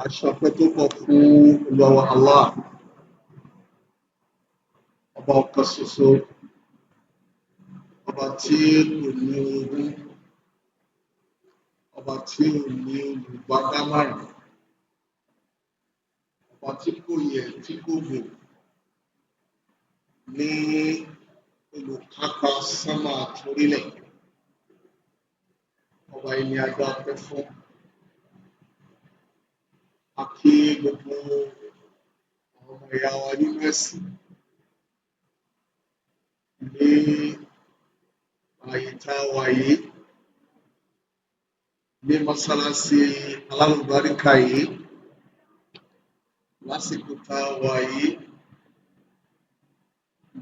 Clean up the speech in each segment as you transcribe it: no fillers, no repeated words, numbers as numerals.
Aṣọpẹ́ tó pọ̀ fún Olúwa Allah, ọba ọ̀kan ṣoṣo, ọba tí kò ní orogún, ọba tí ò ní olùbádámọ̀ràn, ọba tí kò yẹ̀, tí kò gbò, ní olùkápá sánmà àtorílẹ̀. Ọba yìí ni a dá ọpẹ́ fún. A kí gbogbo àwọn ọmọ ìyá wa nínú ẹ̀sìn ní ààyè tá a wà yìí ní mọ́sálásí alálùbáríkà yìí, lásìkò tá a wà yìí,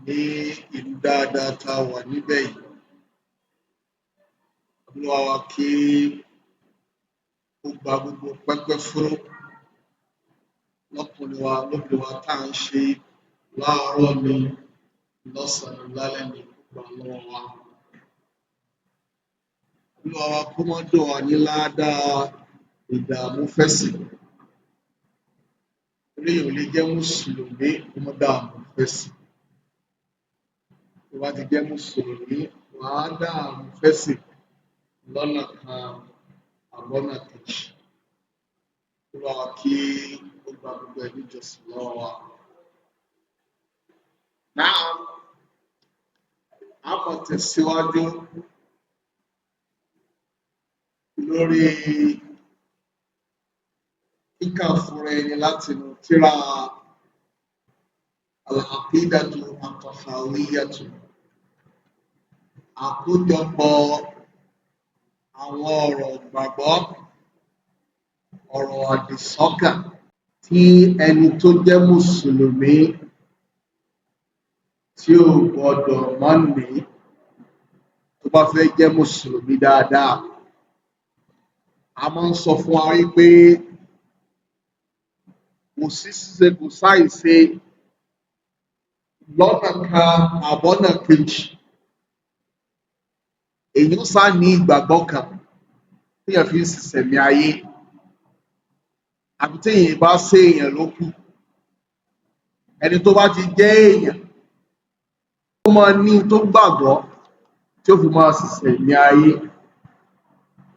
ní ìlú dáadáa tá a wà níbẹ̀ yìí. Olúwa wa kí ó gba gbogbo pẹ́pẹ́ fúrú lọ́kùnrin wa, lóbìnrin wa, tá à ń ṣe láàárọ̀ ni, lọ́sàn-án, lálẹ́ ni, gbà lọ́wọ́ wa. Olúwa wa kó má dùn wá ní ládàá ìdààmú fẹ́sìn. Eléyìí ò lè jẹ́ mùsùlùmí kó má dààmú fẹ́sìn. Tó bá ti jẹ́ mùsùlùmí, wàá dààmú fẹ́sìn lọ́nà kan àbọ́nà kejì. Olúwa wa kí ó gba gbogbo ẹ̀ níjọsìn lọ́wọ́ wa. Náà, a máa tẹ̀síwájú lórí kíkà fúnra ẹni látinú tírà Al-Aqidatu At-Tahawiyyatu, àkójọpọ̀ àwọn ọ̀rọ̀ gbàgbọ́, ọ̀rọ̀ àdìsọ́kàn tí ẹni tó jẹ́ mùsùlùmí tí ò gbọdọ̀ má ní tó bá fẹ́ jẹ́ mùsùlùmí dáadáa. A máa ń sọ fún wa wípé kò sí ṣíṣe, kò sáìṣe, lọ́nà kan àbọ́nà kejì, èyí ó sá ní ìgbàgbọ́ kan téèyàn fi ń ṣìṣẹ̀mí ayé, àbí téèyàn bá ṣe èèyàn ló kù. Ẹni tó bá ti jẹ́ èèyàn, ó máa ní tó gbàgbọ́ tí ó fi máa ṣìṣẹ̀mí ayé.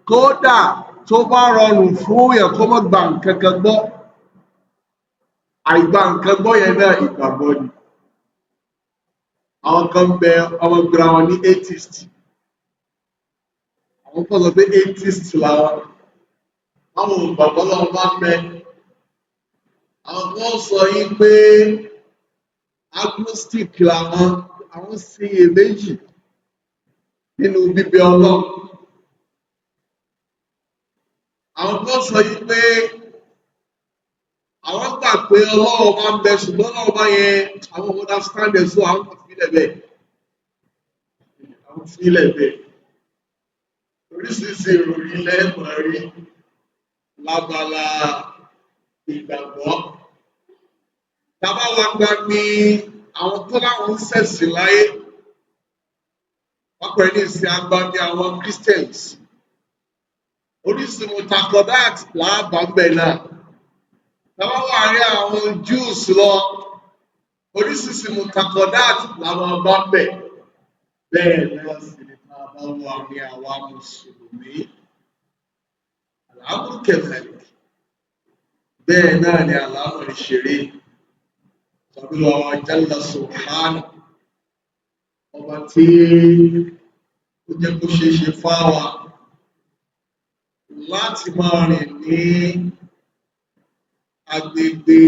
Kódà tó bá rọrùn fún èèyàn kó má gba nǹkan kan gbọ́, àìgbà nǹkan gbọ́ yẹn náà, ìgbàgbọ́ ni. Àwọn kan bẹ, ọmọ gbéra wọn ní atheist. Àwọn kan sọ pé atheist làwọn, àwọn ò gbàgbọ́ lọ́wọ́ bá ń bẹ. Àwọn kan sọ yín pé agnostic làwọn, àwọn ṣiyèméjì nínú bíbẹ Ọlọ́run. Àwọn kan sọ yín pé àwọn gbà pé Ọlọ́run máa ń bẹ, ṣùgbọ́n Ọlọ́run bá yẹn, àwọn understand ẹ̀, so àwọn kan fílẹ̀ bẹ́ẹ̀, àwọn fílẹ̀ bẹ́ẹ̀. Oríṣiríṣi ìròyìn lẹ́ẹ̀mọ̀ rí lábala ìgbàgbọ́. Tàbá wa gba ní àwọn tó láwọn ń ṣẹ̀sìn láyé, wọ́n pẹ̀lú ní ìsìn agbami àwọn Christians, oríṣi mutakodat làbà ń bẹ̀ náà. Tàbá wà rí àwọn Jews lọ, oríṣiríṣi mutakodat làwọn bá ń bẹ̀. Bẹ́ẹ̀ náà sì ni tá a bá wà ní àwa mùsùlùmí, àlámùrù kẹfẹ̀lì, bẹ́ẹ̀ náà ni àlámùrù ṣeré tàbí àwọn jalla subhanahu, ọba tí ó jẹ́ kó ṣeé ṣe fáwa láti máa rìn ní agbègbè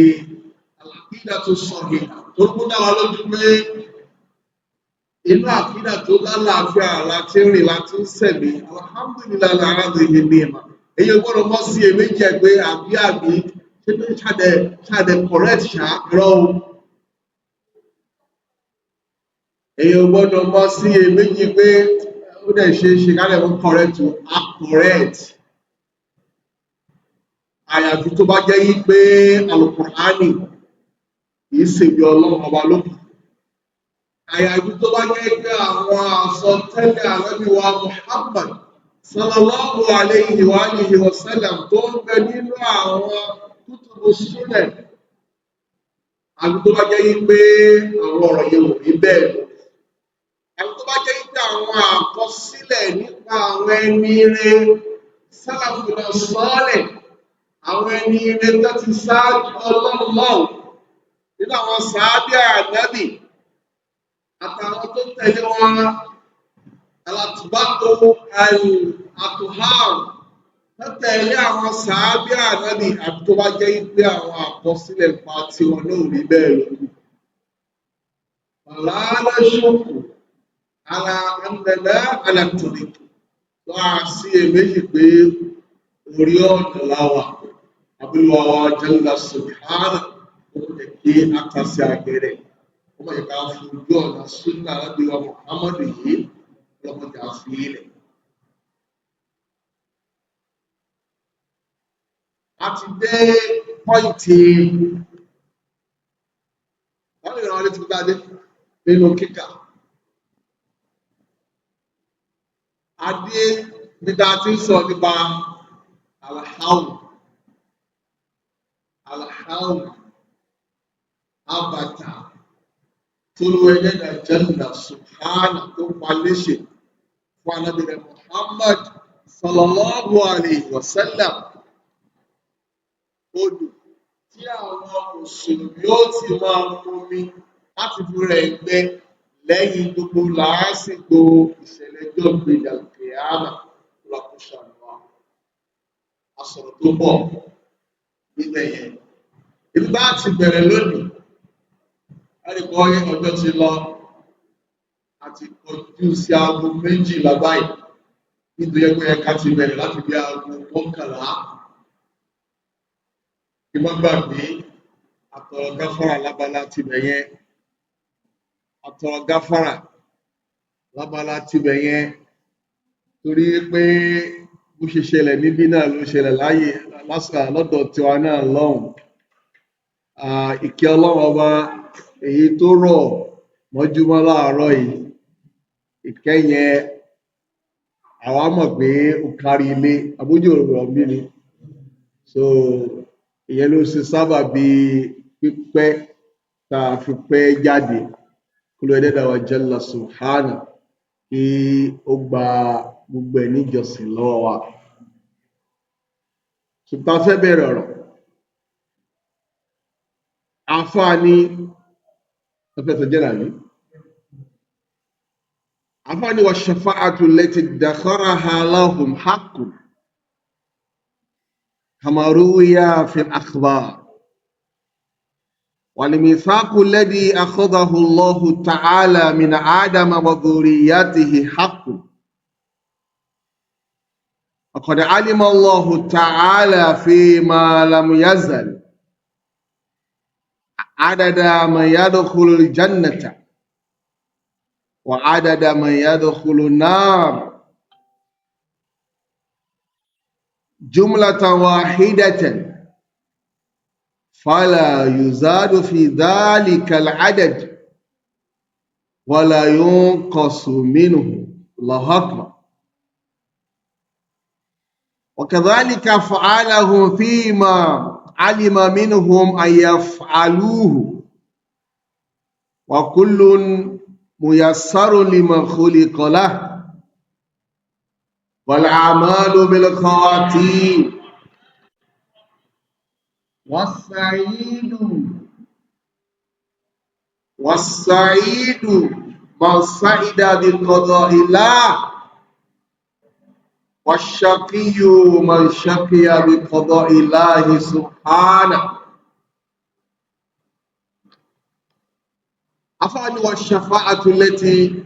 àkídà tó sọ̀hìn, tó kún dá wa lójú pé inú àkídà tó lálàáfíà láti rìn, láti ń sẹ̀mí. Alhamdulillah láàrín ní ìmọ̀ èyí ò gbọ́dọ̀ mọ́ sí èméjì ẹ̀ pé àbí ṣé pé ṣàdẹ correct ṣá rọ o. Èyí ò gbọ́dọ̀ mọ́ sí èméjì pé ó dẹ̀ ṣe é ṣe kálẹ̀ mọ́ correct o, a correct, àyàfi tó bá jẹ́ yí pé alukur'ani kìí ṣèwé Ọlọ́run ọba lókù, àyàfi tó bá jẹ́ pé àwọn àsọtẹ́lẹ̀ Ànábì wa Muhammad sallallahu alayhi wa alihi wa sallam tó ń bẹ nínú àwọn Kutubu Sunan, àbí tó bá jẹ́ yí pé àwọn ọ̀rọ̀ yẹn ò rí bẹ́ẹ̀ lọ, àbí tó bá jẹ́ yí pé àwọn àkọsílẹ̀ nípa àwọn ẹni ire sálàfùnà sọ́ọ̀lẹ̀, àwọn ẹni ire tó ti ṣáájú Ọlọ́run lọ́hùn nínú àwọn sàábì Ànábì àtàwọn tó tẹ̀lé wọn, alàtúbàtò àtúhàr tó tẹ̀lé àwọn sàábì Ànábì, àbí tó bá jẹ́ pé àwọn àkọsílẹ̀ pa tiwọn náà ò rí bẹ́ẹ̀ lókù. Fàlànà ṣòkò ala àndàlá alàtòrìkì tó a sí èméjì pé orí ọ̀nà láwà. Abúlé wa jalla subhana ó kò jẹ́ kí a ta sí agẹrẹ, ó mọ̀ yẹ ká fojú ọ̀nà súnà alábíwá Muhammadu yìí lọ́mọdé àfi ilẹ̀. A ti dé pọ́ìntì wọ́n lè ràn wọ́n létí gbígbá dé nínú kíkà. A dé bí ta ti ń sọ nípa alhaud, alhaud abata tó ló ẹlẹ́dàá jalla subhana tó pa léṣe fún anábìrẹ̀ Muhammad sallallahu alayhi wa sallam, odò tí àwọn mùsùlùmí ó ti máa mumi láti fi rẹ̀ gbẹ lẹ́yìn gbogbo làásìgbò ìṣẹ̀lẹ̀ ọjọ́ ìgbéjà kìámà lọ́kùnṣàlùwà. A sọ̀rọ̀ tó pọ̀ níbẹ̀ yẹn. Ibi bá ti bẹ̀rẹ̀ lónìí, ẹnìkan ọjọ́ ti lọ, a ti kọjú sí 12:00 báyìí, nítorí ẹgbẹ́ ẹ̀ka ti bẹ̀rẹ̀ láti bí 10:45. Kí má gbàgbé àtọ̀rọ̀ gáfárà lábala tibẹ̀ yẹn, àtọ̀rọ̀ gáfárà lábala tibẹ̀ yẹn, torí pé bó ṣe ṣẹlẹ̀ níbí náà ló ṣẹlẹ̀ láyé lásà lọ́dọ̀ tiwa náà lọ́hùn. Ìkẹ́ Ọlọ́run ọba èyí tó rọ̀ mọ́júmọ́ láàárọ̀ yìí, ìkẹ́ yẹn àwa mọ̀ pé ó kárí ilé, àbójú ọ̀rọ̀ mi ni. So ìyẹn ló ṣe sábà bí pípẹ́ tá a fi pẹ́ jáde. Kúlú ẹlẹ́dàá wa jalla subhana kí ó gba gbogbo ẹ̀ níjọsìn lọ́wọ́ wa. Ṣùgbọ́n a fẹ́ bẹ̀rẹ̀ ọ̀rọ̀. Àfáàní ọ̀fẹ́sọ̀ jẹ́ nàbí. Àfáàní wa shafa'atu allati dakharaha lahum haqqun kama ruwiya fil akhbar. والميثاق الذي أخذه الله تعالى من آدم وذريته حق. وقد علم الله تعالى فيما لم يزل عدد من يدخل الجنة وعدد من يدخل النار جملة واحدة، فلا يزاد في ذلك العدد ولا ينقص منه. الله أكبر. وكذلك فعله فيما علم منهم أن يفعلوه، وكل ميسر لما خلق له، والأعمال بالخواتيم. والسعيد من سعد بقضاء الله، والشقي من شقي بقضاء الله سبحانه. أفعل والشفاعة التي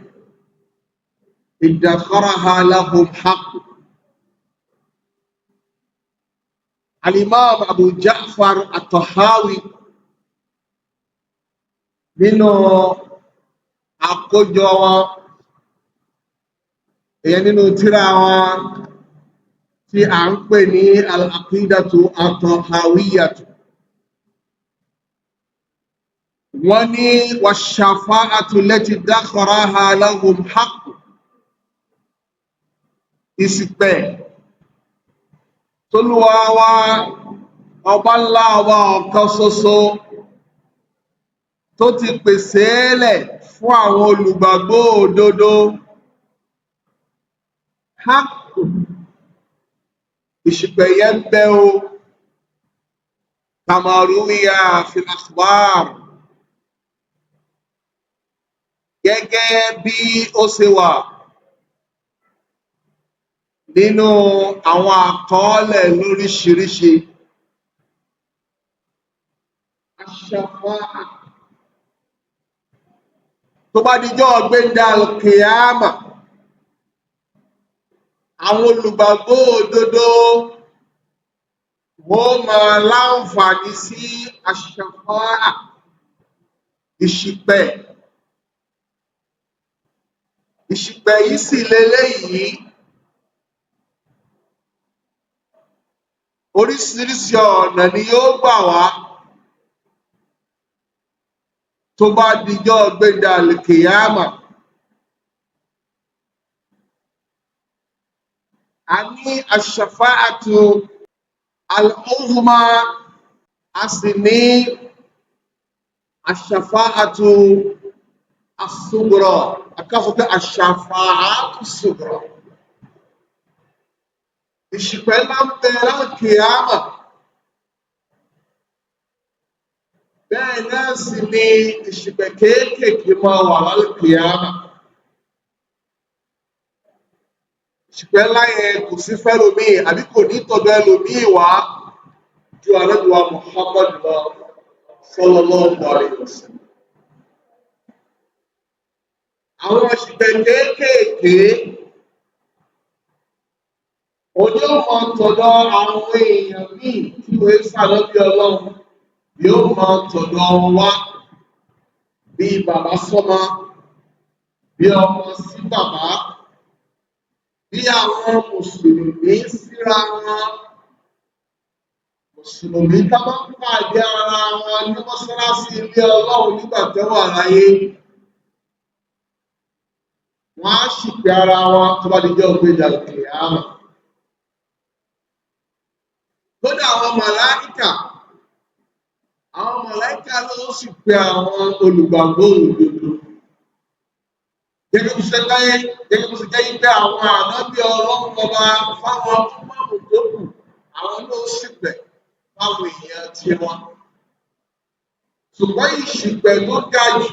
ادخرها لهم حق. Al-Imam Abu Ja'far At-Tahawi nínú àkójọ wọn, èyàn nínú tírà wọn tí a ń pè ní Al-Aqidatu At-Tahawiyyatu, wọ́n ní wash-shafa'atu allati dakharaha lahum haqq, ìsìpẹ̀ tólúwa wa Ọba ńlá, ọba ọ̀kan ṣoṣo tó ti pèsè lẹ̀ fún àwọn olùgbàgbọ́ òdodo. Hákù ìṣìpẹ̀ yẹn ń bẹ o, kàmàrúwíyà fil akhbar, gẹ́gẹ́ bí ó ṣe wà nínú àwọn àkọọ́lẹ̀ lóríṣiríṣi. Aṣàfáà tó bá dijọ́ gbéńdà kìámà, àwọn olùgbàgbọ́ òdodo wọ́n máa láǹfààní sí aṣàfáà, ìṣìpẹ̀. Ìṣìpẹ̀ yìí sì leléyìí, oríṣiríṣi ọ̀nà ni yóò gbà wá tó bá dijọ́ gbéńdà kìámà. A ní aṣàfáàtú al-uzma, a sì ní aṣàfáàtú as-sughra, àkàsọ pé aṣàfáàtú as-sughra. Ìṣìpẹ̀ ńlá ń bẹ lálùkìyámà, bẹ́ẹ̀ náà sì ni ìṣìpẹ̀ kéékèèké máa wà lálùkìyámà. Ìṣìpẹ̀ ńlá yẹn kò sí fẹ́lòmíì àbí kò ní tọ̀dọ̀ ẹlòmíì wá ju Ànábì wa Muhammad lọ sallallahu alaihi wasallam. Àwọn ìṣìpẹ̀ kéékèèké òní ó máa tọ̀dọ̀ àwọn èèyàn míì tí wọ́n sàlọ́bí Ọlọ́run, yóò máa tọ̀dọ̀ wọn wá, bí bàbá sọ́mọ, bí ọmọ sí bàbá, bí àwọn mùsùlùmí síra wọn. Mùsùlùmí tá máa ń pàdé ara wọn ní mọ́sálásí ilé Ọlọ́run nígbà tó wà láyé, wọ́n á ṣìpẹ̀ ara wọn tó bá di jọ́ ògbéjà kìyámà. Kódà àwọn màláìkà, àwọn màláìkà ló sì pe àwọn olùgbàgbọ́ òdodo. Gẹ́gẹ́ bí ṣe láyé, gẹ́gẹ́ bí ṣe jẹ́ pé àwọn ànábì Ọlọ́run ọba fáwọn ọmọ tó kù, àwọn ló sì pẹ̀ fáwọn èèyàn tiwọn. Ṣùgbọ́n ìṣìpẹ̀ tó ga jù,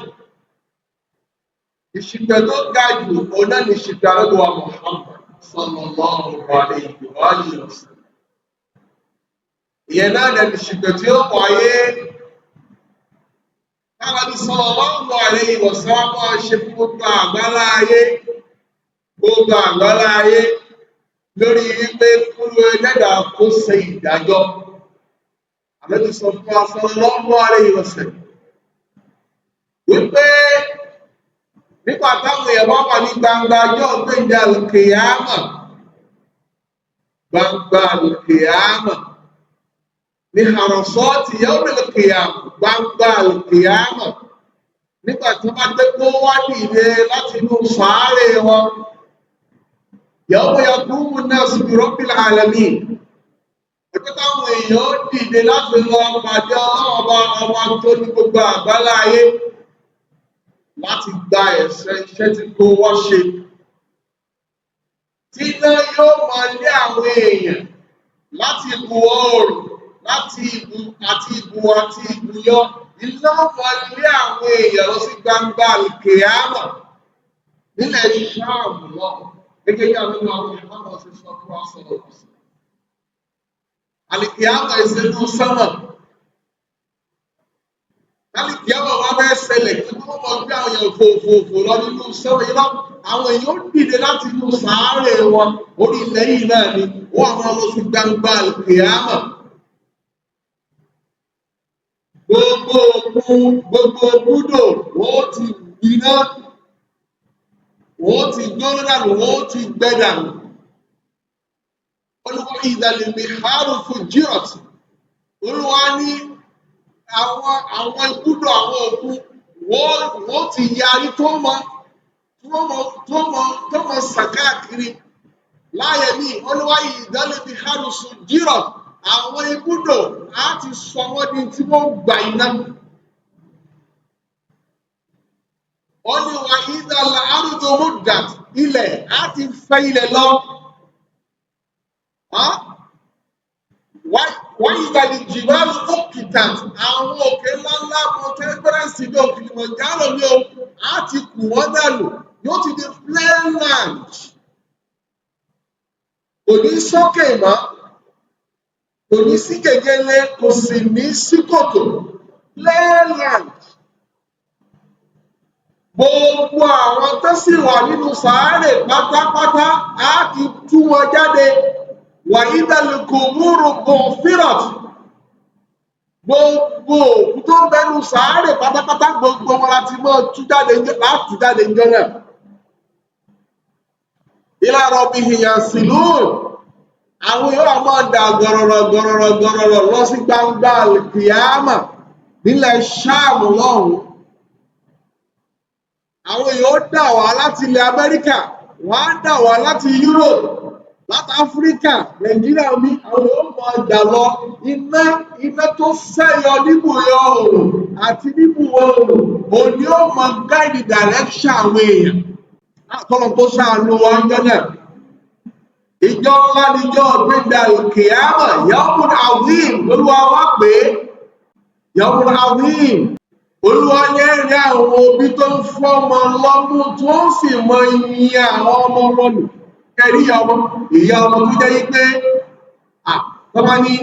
ìṣìpẹ̀ tó ga jù, òun náà ni ìṣìpẹ̀ Ànábì wa Muhammad sallallahu alayhi wa alihi wa sallam. Ìyẹn náà dẹ̀ ìṣìpẹ̀ tí ó wáyé Ànábì sallallahu alayhi wa sallam máa ṣe fún gbogbo àgbálá ayé, gbogbo àgbálá ayé lórí wípé kúrò ẹlẹ́dàá kó ṣe ìdájọ́. Ànábì sọ fún wa sallallahu alayhi wa sallam wípé nígbà táwọn èèyàn bá wà ní gbangba ọjọ́ gbẹ̀ǹdà al-qiyama, gbangba al-qiyama ní harasọ́ọ̀tì yawm al-qiyama, gbangba al-qiyama, nígbà tí wọ́n bá dé kó wá dìde láti inú sàárè wọn, yawma yaqumu an-nasu bi rabbil alamin, ẹgbẹ́ táwọn èèyàn ó dìde láti lọ pàdé Ọlọ́run ọba, ọba tó ní gbogbo àgbálá ayé, láti gba ẹ̀san iṣẹ́ tí kó wá ṣe. Tí iná yóò máa lé àwọn èèyàn láti ibùwọ̀ oòrùn, láti ibù àti ibù àti ibùyọ, iná máa lé àwọn èèyàn lọ sí gbangba àlùkìyámà nílẹ̀ Ṣáàmù lọ, gẹ́gẹ́ bí àwọn ọmọ Muhammad ṣe sọ fún wa sọ̀rọ̀ sí. Àlùkìyámà ìṣẹ́nu sánmà. Àlùkìyámà wá fẹ́ ṣẹlẹ̀ kí wọ́n mọ̀ gbé àwọn èèyàn fòfòfò lọ nínú sánmà yìí lọ. Àwọn èèyàn ó dìde láti inú sàárè wọn, orí ilẹ̀ yìí náà ni wọ́n máa lọ sí gbangba àlùkìyámà. Gbogbo òkun, gbogbo búdò, wọ́n ti gbiná, wọ́n ti gbóná dànù, wọ́n ti gbẹ dànù. Olúwa ìdàlẹ̀ biharu fujirat. Olúwa ní àwọn ibùdó àwọn òkun wọ́n ti yarí tó mọ tó mọ sàkáàkiri láàyè ní. Olúwa ìdàlẹ̀ biharu fujirat. Àwọn ibùdó á ti sọ wọ́n di tí wọ́n gba iná. Ó ní wa ìdàlà arúgbó muddat, ilẹ̀ á ti fẹ́ ilẹ̀ lọ. Wọ́n ìdàlì jìbáàlù òkìtàt, àwọn òkè ńláńlá Mount Everest ní òkè Kilimanjaro ní o, á ti kù wọ́n dànù, yóò ti di plain land. Kò ní sókè mọ́, kò ní sí gègéle, kò sì ní sí kòtò, plain land. Gbogbo àwọn tó sì wà nínú sàárè pátápátá á ti tú wọn jáde. Wà ìdàlùkù múrù bọ̀fírọ̀t, gbogbo òkú tó ń bẹnu sàárè pátápátá, gbogbo wọn láti mọ́ tú jáde láti jáde ń jọ náà. Ila rabbihim yansilun, àwọn yóò máa dà gọ̀rọ̀rọ̀ gọ̀rọ̀rọ̀ gọ̀rọ̀rọ̀ lọ sí gbangba kìámà nílẹ̀ Ṣáàmù lọ́hùn-ún. Àwọn yóò dà wá láti ilẹ̀ Amẹ́ríkà, wọ́n á dà wá láti Europe, láti Áfíríkà, Nàìjíríà mi, àwọn yóò máa dà lọ. Iná iná tó sẹ́yọ níbùyọ oòrùn àti níbùwọ̀ oòrùn òní ó máa guide direction àwọn èèyàn. Kọ́lọ̀ tó ṣàánú wa ń jẹ́ náà. Ìjọ ńlá níjọ́ gbẹ̀dà kìámà, yawmun azim lolúwa wá pé yawmun azim. Olúwa yẹn rí àwọn òbí tó ń fọ́mọ lọ́mú tó ń sì mọ iye àwọn ọmọ wọn nù. Kẹrí ìyá ọmọ, ìyá ọmọ tó jẹ́ yí pé tọ́mọ ní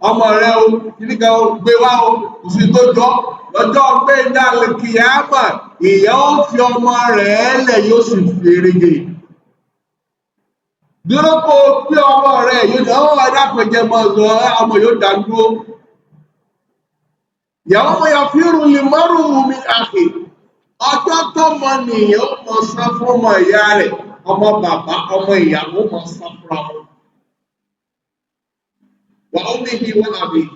ọmọ rẹ o, kíníkan o, gbé wá o, kò sí tó jọ. Lọ́jọ́ gbẹ̀dà kìámà, ìyá ó fi ọmọ rẹ̀ lẹ̀, yóò sì fi erege. Dúró kó o gbé ọmọ rẹ̀, yóò ní ọwọ́ adápẹ̀jẹ mọ́ ọ̀sán, ọmọ yóò dá dúró. Yawma yafiru al-mar'u min akhi, ọjọ́ tọ́mọ nìyẹn ó mọ sá fún ọmọ ìyá rẹ̀, ọmọ bàbá, ọmọ ìyàwó mọ sá fúnra wọn. Wa ummihi wa abihi,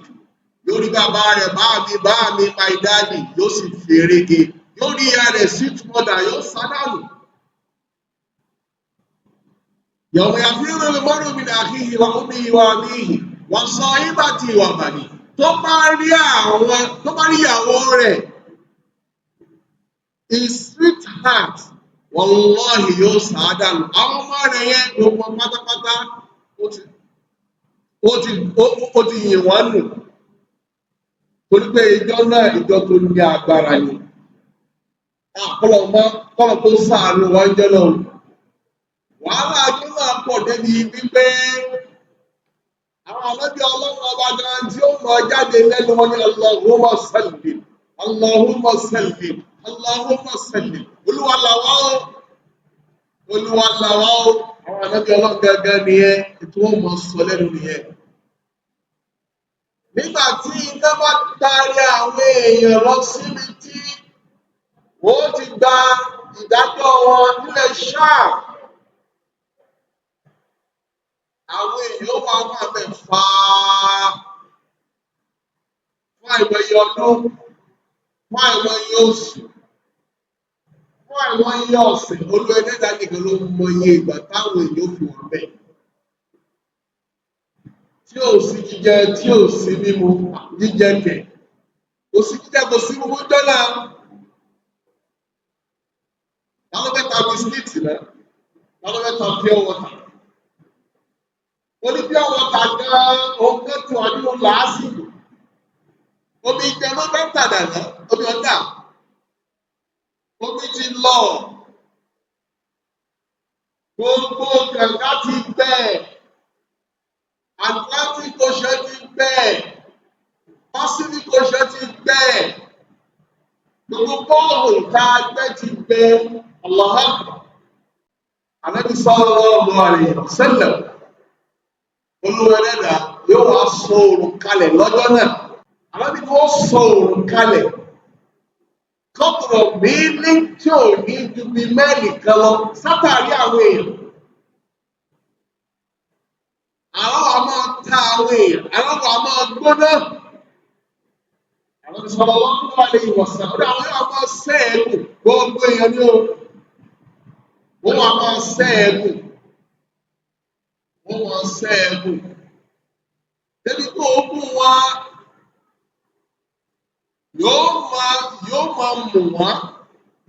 yóò rí bàbá rẹ̀, bá mi, bá mi, my daddy, yóò sì fèrègè. Yóò rí ìyá rẹ̀, sweet mother, yóò sá dànù. Yawma yafiru al-mar'u min akhihi wa ummihi wa abihi wa sahibatihi wa banihi. Tó bá rí àwọn, tó bá rí ìyàwó rẹ̀, his sweetheart, wallahi yóò sá dànù. Àwọn ọmọ rẹ̀ yẹn gbogbo pátápátá ó ti yìn wọ́n nù. Torí pé ìjọ náà, ìjọ tó ní agbára ni. Kọ́lọ̀ mọ́ kọ́lọ̀ tó sàánú wọn jẹ́ náà. Wàhálà ọjọ́ náà pọ̀ débi wípé àwọn ànábì Ọlọ́run ọba gan tí ó mọ jáde lẹ́nu wọn ní Allahumma sallim, Allahumma sallim, Allahumma sallim. Olúwa làwá o, Olúwa làwá o. Àwọn ànábì Ọlọ́run gangan nìyẹn, tí wọ́n mọ sọ lẹ́nu nìyẹn. Nígbà tí iná bá taari àwọn èèyàn lọ síbi tí wọ́n ti gba ìdájọ́ wọn nílẹ̀ Ṣáà, àwọn èèyàn wà wà bẹ̀ fàá fún àìmọye ọdún, fún àìmọye oṣù, fún àìmọye ọ̀sẹ̀. Olú ẹlẹ́dàá nìkan ló mọ iye ìgbà táwọn èèyàn fi wọ́n bẹ̀. Tí ò sí jíjẹ, tí ò sí mímu, jíjẹ kẹ̀. Kò sí jíjẹ, kò sí mímu jọ́nà. Ta ló fẹ́ ta bisikíìtì náà? Ta ló fẹ́ ta pure water? Ó ní pure water gan-an, òun kan tù wá nínú làásìgbò. Omi ìjẹ ló fẹ́ tà dànù, omi ọ̀dà. Omi ti lọ. Gbogbo kànga ti gbẹ. Atlantic Ocean ti gbẹ. Pacific Ocean ti gbẹ. Gbogbo bọ́ọ̀lù tá a gbẹ́ ti gbẹ. Allahu Akbar. Ànábì sallallahu alaihi wasallam. Olúwa ẹlẹ́dàá yóò wá sọ òrùn kalẹ̀ lọ́jọ́ náà. Ànábì ni ó sọ òrùn kalẹ̀. Kọ́kùrọ̀ mílí tí ò ní ju bí mẹ́ẹ̀lì kan lọ sátàrí àwọn èèyàn. Àwọn wa máa ta àwọn èèyàn, àwọn wa máa gbóná. Àwọn sallallahu alaihi wasallam. Ó dà, àwọn yóò máa sẹ́ ẹ̀gùn gbogbo èèyàn ní o. Wọ́n wá máa sẹ́ ẹ̀gùn. Wọ́n máa sẹ́ ẹ̀gùn. Débi pé òógùn wa yóò máa mú wọn,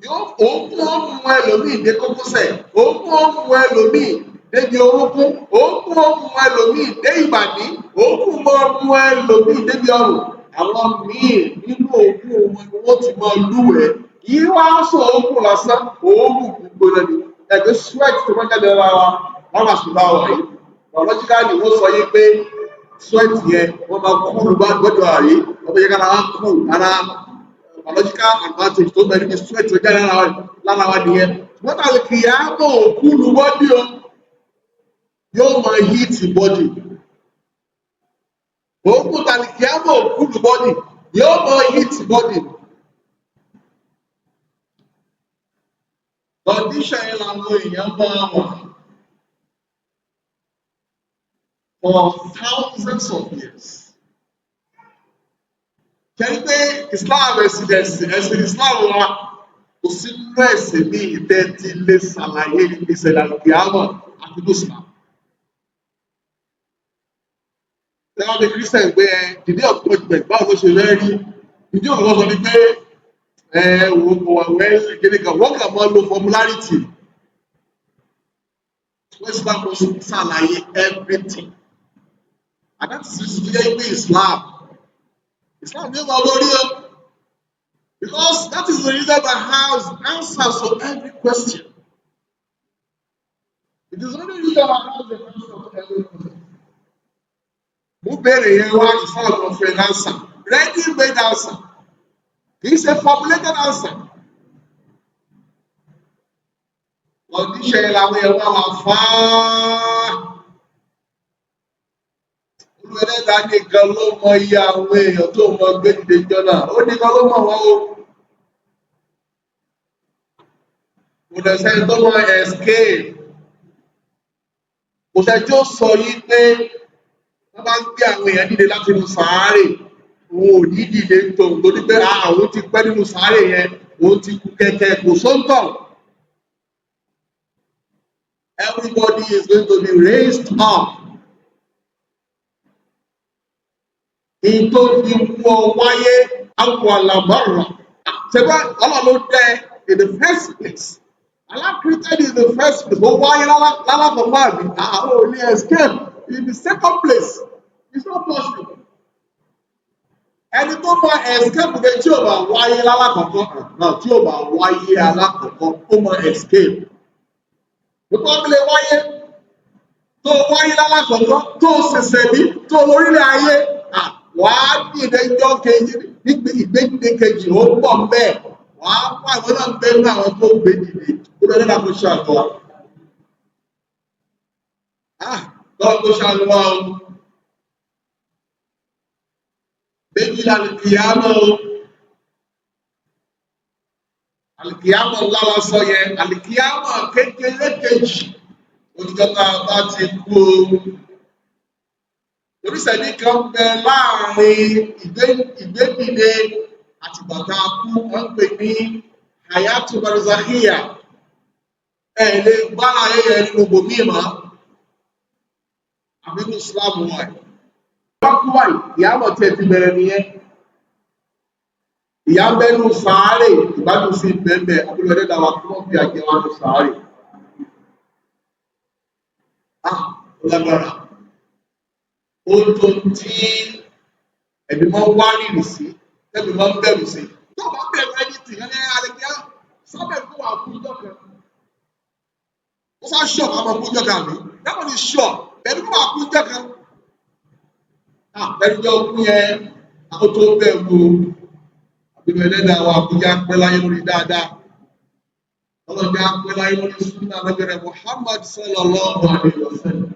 yóò òógùn ó mú ẹlòmíì dé kókósẹ̀, òógùn ó mú ẹlòmíì débi orúnkún, òógùn ó mú ẹlòmíì dé ìbàdí, òógùn máa mú ẹlòmíì débi ọrùn. Àwọn míì, nínú òógùn wọn ni wọ́n ti máa lúwẹ̀ẹ́. Kì í wá sọ òógùn lásán, òógùn gbígbóná ni. Ẹgbẹ́ sweat tó máa jáde lára wa láwọn àsìkò bá wà yìí, biologically, wọ́n sọ yìí pé sweat yẹn, wọ́n máa cool bá gbọ́dọ̀ àrí, wọ́n bá yẹ kára wá cool ara. Biological advantage tó bẹ̀rẹ̀ níbi sweat tó jáde lára wa nìyẹn. Wọ́n tà lè kìí àmọ́ cool body o, yóò máa heat body. Òógùn tàbí kìí àmọ́ cool body, yóò máa heat body. Condition yẹn làwọn èèyàn máa wà for thousands of years. Kẹ́rí pé Islam, ẹ̀sìn Islam wa, kò sí nínú ẹ̀sìn ní ìtẹ́ tí lè ṣàlàyé ìṣẹ̀lẹ̀ àlùkìyámọ̀ àti Islam. Lẹ́wọ́n bí Christian pé ẹ the day of judgment, báwo ló ṣe fẹ́ rí? Ìdí òun sọ ni pé ẹ wò kò wà wẹ́ kéde kan, wọ́n kàn máa lo formularity. Wọ́n Islam ló ṣàlàyé everything. And that is reason tó jẹ́ pé Islam yóò máa borí o. Because that is the reason that has answers to every question. It is only reason that has the answer to every question. Mú béèrè yẹn wá, Islam lọ fẹ́ answer. Ready made answer. Kì í ṣe formulated answer. Condition yẹn làwọn yẹn wá wà fáá. Olúwa nìkan ló mọ iye àwọn èèyàn tó mọ gbé dìde jọ náà. Ó nìkan ló mọ̀ wọ́n o. Kò dẹ̀ sẹ́ni tó mọ escape. Kò sẹ́ni tí ó sọ yí pé wọ́n bá ń gbé àwọn èèyàn dìde láti inú sàárè, òun ò ní dìde tòun torí pé àwọn ti pẹ́ nínú sàárè yẹn, òun ti kú kẹ̀kẹ́ kò sóńtọ̀. Everybody is going to be raised up. In tó fi wú ọ wáyé awwala marra. Ṣẹ̀gbọ́n Ọlọ́run ló dẹ́ in the first place. Allah created you in the first place. Ó wáyé lálákọ̀ọ́kọ́ àbí àwọn ò lè escape in the second place. It's not possible. Ẹni tó mọ escape ní tí ò bá wáyé lálákọ̀ọ́kọ́ náà, tí ò bá wáyé alákọ̀ọ́kọ́, ó mọ escape. Nípa bí lè wáyé tó wáyé lálákọ̀ọ́kọ́, tó ṣẹ̀ṣẹ̀ bí tó lórílẹ̀ ayé, wàá dìde jọ́ kejì, ìgbédìde kejì ó pọ̀ bẹ́ẹ̀, wàá wà ìwọ náà bẹ́ẹ̀ ní àwọn tó gbé dìde kó lọ́dọ̀ náà kó ṣàtọ̀ wa. Lọ́wọ́ kó ṣàánú wa o. Méjìlá àlùkìyámọ̀ o. Àlùkìyámọ̀ ńlá la sọ yẹn. Àlùkìyámọ̀ kékeré kejì oníjọ́ tá a bá ti kú o. Oríṣiríṣi kan bẹ láàrin ìgbédìde àti bàtà kú, wọ́n ń pè ní hayatu barzakhiya. Ẹ lè gbára ayẹyẹ nínú bòmíì mọ́ àbí ní Islam wà yìí. Bá kú wáyìí, ìyámọ̀ tiẹ̀ ti bẹ̀rẹ̀ nìyẹn. Ìyá ń bẹ́nu sàárè, ìgbádùn sí bẹ́ẹ̀. Abúlé ọdẹ dàwà kí wọ́n fi àjẹ wa nù sàárè. Ah, ó lágbára. Ó tó tí ẹ̀mí máa ń wá rìrì sí, tẹ́mi máa ń bẹ̀rù sí. Tó o bá bẹ̀rù ẹni tì yẹn ní alẹ́kíá, sábẹ̀ kó wà kú ìjọ kan. Ó sá ṣọ̀ ká máa kú ìjọ kan àbí? That one is sure. Bẹ̀rù kó wà kú ìjọ kan. Ah, bẹ̀rù jọ kú yẹn, ó tó bẹ̀rù o. Àbílẹ̀ ẹlẹ́dàá wa kó já pẹ́ láyé lórí dáadáa. Ọlọ́jà pẹ́ láyé lórí súnà lọ́gbẹ̀rẹ̀ Muhammad sallallahu alaihi wasallam.